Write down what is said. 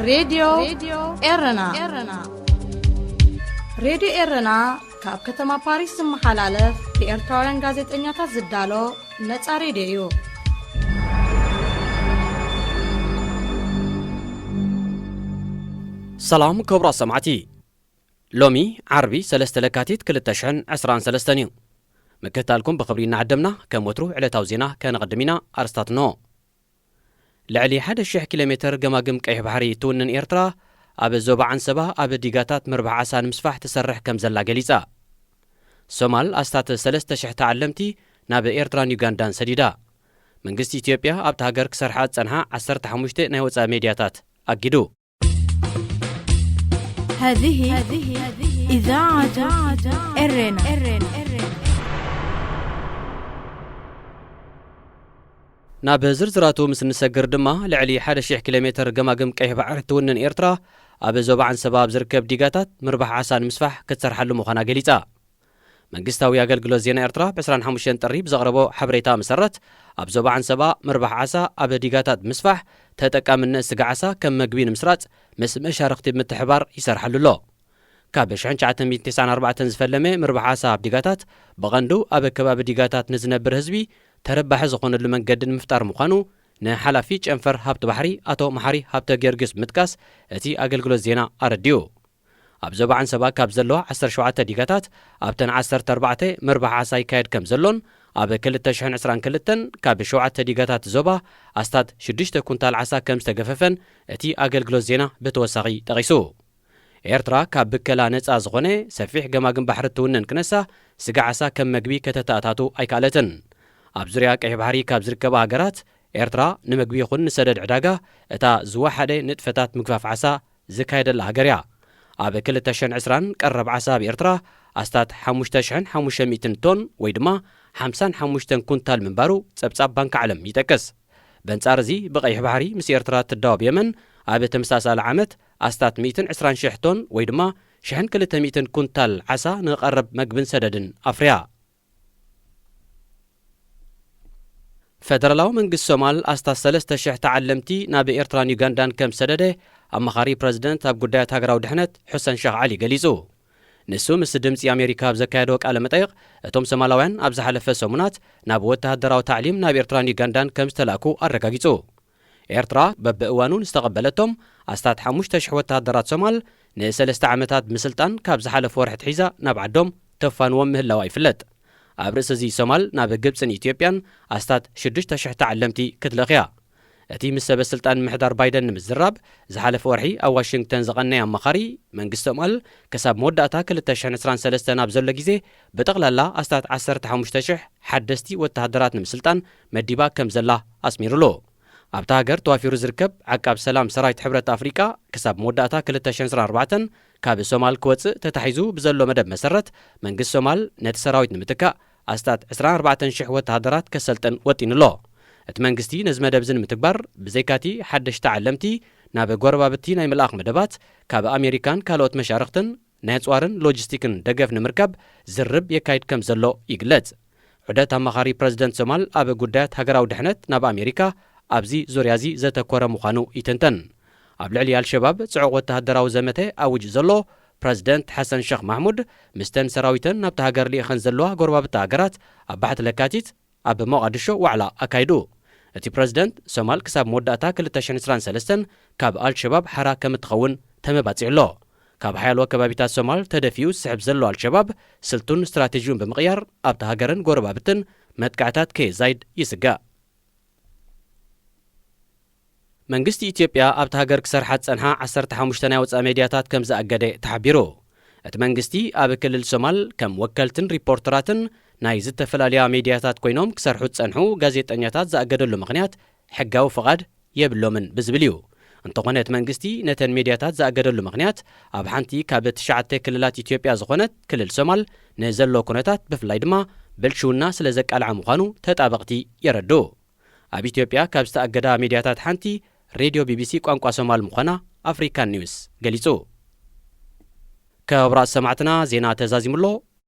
ሬድዮ ኤረና። ሬድዮ ኤረና ካብ ከተማ ፓሪስ ዝመሓላለፍ ብኤርትራውያን ጋዜጠኛታት ዝዳሎ ነጻ ሬድዮ እዩ። ሰላም ክቡራት ሰማዕቲ፣ ሎሚ ዓርቢ ሰለስተ ለካቲት ክልተ ሽሕን ዕስራን ሰለስተን እዩ። ምክትታልኩም ብኽብሪ እናዓደምና፣ ከም ወትሩ ዕለታዊ ዜና ከነቕድም ኢና። ኣርስታት እንሆ። ልዕሊ ሓደ ሺሕ ኪሎ ሜትር ገማግም ቀይሕ ባሕሪ እትውንን ኤርትራ፣ ኣብ ዞባ ዓንሰባ ኣብ ዲጋታት ምርባሕ ዓሳ ንምስፋሕ ትሰርሕ ከም ዘላ ገሊጻ። ሶማል ኣስታት ሰለስተ ሽሕ ተዓለምቲ ናብ ኤርትራን ዩጋንዳን ሰዲዳ። መንግስቲ ኢትዮጵያ ኣብታ ሃገር ክሰርሓ ዝጸንሓ ዓሰርተ ሓሙሽተ ናይ ወጻኢ ሜድያታት ኣጊዱ። هذه إذاعة إرنا. ናብ ዝርዝራቱ ምስ እንሰግር ድማ፣ ልዕሊ ሓደ ሺሕ ኪሎ ሜትር ገማግም ቀይሕ ባሕሪ እትውንን ኤርትራ፣ ኣብ ዞባ ዓንሰባ ኣብ ዝርከብ ዲጋታት ምርባሕ ዓሳ ንምስፋሕ ክትሰርሓሉ ምዃና ገሊጻ። መንግስታዊ ኣገልግሎት ዜና ኤርትራ ብ ዕስራን ሓሙሽተን ጥሪ ብዘቕረቦ ሓበሬታ መሰረት፣ ኣብ ዞባ ዓንሰባ ምርባሕ ዓሳ ኣብ ዲጋታት ብምስፋሕ፣ ተጠቃምነት ስጋ ዓሳ ከም መግቢ ንምስራጽ ምስ መሻርኽቲ ብምትሕባር ይሰርሓሉ ኣሎ። ካብ ሽሕን ትሽዓተ ሚእትን ተስዓን ኣርባዕተን ዝፈለመ ምርባሕ ዓሳ ኣብ ዲጋታት፣ ብቐንዱ ኣብ ከባቢ ዲጋታት ንዝነብር ህዝቢ ተረባሒ ዝኾነሉ መንገዲ ንምፍጣር ምዃኑ፣ ንሓላፊ ጨንፈር ሃብቲ ባሕሪ ኣቶ መሓሪ ሃብተ ጊዮርጊስ ብምጥቃስ፣ እቲ ኣገልግሎት ዜና ኣረዲኡ። ኣብ ዞባ ዓንሰባ ካብ ዘለዋ ዓሰርተ ሸውዓተ ዲጋታት፣ ኣብተን ዓሰርተ ኣርባዕተ ምርባሕ ዓሳ ይካየድ ከም ዘሎን፣ ኣብ ክልተ ሽሕን ዕስራን ክልተን ካብ ሸውዓተ ዲጋታት ዞባ ኣስታት ሽዱሽተ ኩንታል ዓሳ ከም ዝተገፈፈን እቲ ኣገልግሎት ዜና ብተወሳኺ ጠቒሱ። ኤርትራ ካብ ብከላ ነጻ ዝኾነ ሰፊሕ ገማግም ባሕሪ እትውንን ክነሳ፣ ስጋ ዓሳ ከም መግቢ ከተተኣታቱ ኣይከኣለትን። ኣብ ዙርያ ቀይሕ ባሕሪ ካብ ዝርከባ ሃገራት፣ ኤርትራ ንመግቢ ይኹን ንሰደድ ዕዳጋ እታ ዝወሓደ ንጥፈታት ምግፋፍ ዓሳ ዝካየደላ ሃገር እያ። ኣብ ክልተ ሽሕን ዕስራን ቀረብ ዓሳ ኣብ ኤርትራ ኣስታት ሓሙሽተ ሽሕን ሓሙሽተ ሚእትን ቶን ወይ ድማ ሓምሳን ሓሙሽተን ኩንታል ምንባሩ ጸብጻብ ባንኪ ዓለም ይጠቅስ። በንጻር እዚ፣ ብቐይሕ ባሕሪ ምስ ኤርትራ እትዳወብ የመን ኣብ ተመሳሳሊ ዓመት ኣስታት ሚእትን ዕስራን ሽሕ ቶን ወይ ድማ ሽሕን ክልተ ሚእትን ኩንታል ዓሳ ንቐረብ መግብን ሰደድን ኣፍርያ። ፈደራላዊ መንግስቲ ሶማል ኣስታት ሰለስተ ሽሕ ተዓለምቲ ናብ ኤርትራን ዩጋንዳን ከም ዝሰደደ ኣማኻሪ ፕረዚደንት ኣብ ጉዳያት ሃገራዊ ድሕነት ሑሰን ሸኽ ዓሊ ገሊጹ። ንሱ ምስ ድምጺ ኣሜሪካ ኣብ ዘካየዶ ቃለ መጠይቕ፣ እቶም ሶማላውያን ኣብ ዝሓለፈ ሰሙናት ናብ ወተሃደራዊ ታዕሊም ናብ ኤርትራን ዩጋንዳን ከም ዝተላእኩ ኣረጋጊጹ። ኤርትራ በብእዋኑ ንዝተቐበለቶም ኣስታት ሓሙሽተ ሽሕ ወተሃደራት ሶማል ንሰለስተ ዓመታት ብምስልጣን፣ ካብ ዝሓለፈ ወርሒ ኣትሒዛ ናብ ዓዶም ተፋንዎም ምህላዋ ይፍለጥ። ኣብ ርእሲ እዚ፣ ሶማል ናብ ግብጽን ኢትዮጵያን ኣስታት ሽዱሽተ ሽሕ ተዓለምቲ ክትልእኽ እያ። እቲ ምስ ሰበ ስልጣን ምምሕዳር ባይደን ንምዝራብ ዝሓለፈ ወርሒ ኣብ ዋሽንግተን ዝቐነየ ኣማኻሪ፣ መንግስቲ ሶማል ክሳብ መወዳእታ ክልተ ሽሕን ዕስራን ሰለስተን ኣብ ዘሎ ግዜ፣ ብጠቕላላ ኣስታት ዓሰርተ ሓሙሽተ ሽሕ ሓደስቲ ወተሃደራት ንምስልጣን መዲባ ከም ዘላ ኣስሚሩሉ። ኣብታ ሃገር ተዋፊሩ ዝርከብ ዓቃብ ሰላም ሰራዊት ሕብረት ኣፍሪቃ፣ ክሳብ መወዳእታ ክልተ ሽሕን ዕስራን ኣርባዕተን ካብ ሶማል ክወጽእ ተታሒዙ ብዘሎ መደብ መሰረት፣ መንግስቲ ሶማል ነቲ ሰራዊት ንምትካእ ኣስታት ዕስራን ኣርባዕተን ሽሕ ወተሃደራት ከሰልጥን ወጢኑ ኣሎ። እቲ መንግስቲ ነዚ መደብ እዚ ንምትግባር፣ ብዘይካቲ ሓደሽቲ ተዓለምቲ፣ ናብ ጎረባብቲ ናይ ምልኣኽ መደባት፣ ካብ ኣሜሪካን ካልኦት መሻርኽትን ናይ ኣጽዋርን ሎጂስቲክን ደገፍ ንምርካብ ዝርብ የካይድ ከም ዘሎ ይግለጽ። ዑደት ኣማኻሪ ፕረዚደንት ሶማል ኣብ ጉዳያት ሃገራዊ ድሕነት ናብ ኣሜሪካ ኣብዚ ዙርያ እዚ ዘተኮረ ምዃኑ ይትንተን። ኣብ ልዕሊ ኣልሸባብ ጽዑቕ ወተሃደራዊ ዘመተ ኣዊጁ ዘሎ ፕረዚደንት ሓሰን ሸኽ ማሕሙድ፣ ምስተን ሰራዊተን ናብታ ሃገር ልኢኸን ዘለዋ ጎረባብቲ ሃገራት ኣብ ባሕቲ ለካቲት ኣብ ሞቓድሾ ዋዕላ ኣካይዱ። እቲ ፕረዚደንት፣ ሶማል ክሳብ መወዳእታ ክልተ ሽሕን ዕስራን ሰለስተን ካብ ኣልሸባብ ሓራ ከም እትኸውን ተመባጺዑ ኣሎ። ካብ ሓያሎ ከባቢታት ሶማል ተደፊኡ ዝስሕብ ዘሎ ኣልሸባብ፣ ስልቱን ስትራቴጂውን ብምቕያር፣ ኣብታ ሃገርን ጎረባብትን መጥቃዕታት ከየዛይድ ይስጋእ። መንግስቲ ኢትዮጵያ ኣብታ ሃገር ክሰርሓ ዝጸንሓ ዓሰርተ ሓሙሽተ ናይ ወጻኢ ሜድያታት ከም ዝኣገደ ተሓቢሩ። እቲ መንግስቲ ኣብ ክልል ሶማል ከም ወከልትን ሪፖርተራትን ናይ ዝተፈላለያ ሜድያታት ኮይኖም ክሰርሑ ዝጸንሑ ጋዜጠኛታት ዝኣገደሉ ምኽንያት ሕጋዊ ፍቓድ የብሎምን ብዝብል እዩ። እንተኾነ፣ እቲ መንግስቲ ነተን ሜድያታት ዝኣገደሉ ምኽንያት፣ ኣብ ሓንቲ ካብ ትሽዓተ ክልላት ኢትዮጵያ ዝኾነት ክልል ሶማል ንዘሎ ኩነታት፣ ብፍላይ ድማ ብልሽውና ስለ ዘቃልዓ ምዃኑ ተጣበቕቲ የረድኡ። ኣብ ኢትዮጵያ ካብ ዝተኣገዳ ሜድያታት ሓንቲ፣ ሬድዮ ቢቢሲ ቋንቋ ሶማል ምዃና ኣፍሪካን ኒውስ ገሊጹ። ክቡራት ሰማዕትና፣ ዜና ተዛዚሙ ኣሎ።